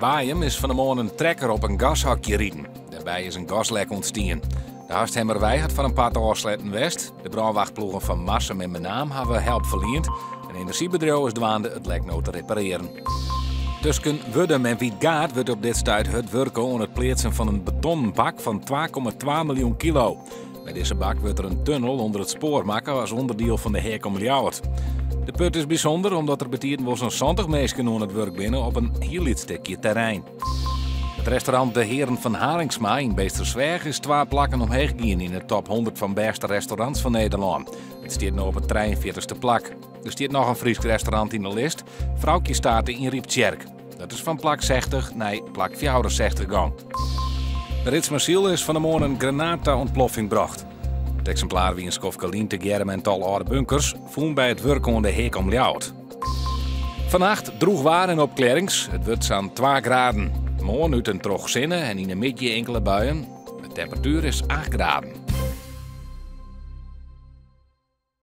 Baaium is fan 'e moarn in trekker op in gashokje riden. Dêrby is in gaslek ûntstien. De Hasthemmerwei hat foar in part ôfsletten west. De brânwachtploegen fan Marsum en Menaam hawwe help ferliend. In enerzjybedriuw is dwaande it lek no te reparearjen. Tusken Wurdum en Wytgaard wurdt op dit stuit hurd wurke oan it pleatsen fan in betonnen bak fan 2,2 miljoen kilo. By dizze bak wurdt der in tunnel ûnder it spoar makke as ûnderdiel fan de Heak om Ljouwert. De put is bysûnder omdat der betiden wol sa'n 70 minsken oan it wurk binne op in hiel lyts stikje terrein. It restaurant De Heeren van Harinxma yn Beetstersweach is twa plakken omheech gien yn de top 100 fan bêste restaurants fan Nederlân. It stiet no op it 43ste plak. Der stiet noch in Frysk restaurant yn de list, Froukje State yn Ryptsjerk. Dat is fan plak 60 nei plak 64 gong. De Ritsmasyl is fan 'e moarn in granaat ta ûntploffing brocht. It eksimplaar wie in skoftke lyn tegearre mei in tal âlde bunkers fûn by it wurk oan de Heak om Ljouwert. Fannacht drûch waar en opklearrings. It wurdt sa'n 2 graden. Moarn út en troch sinne en yn 'e middei inkele buien. De temperatuer is 8 graden.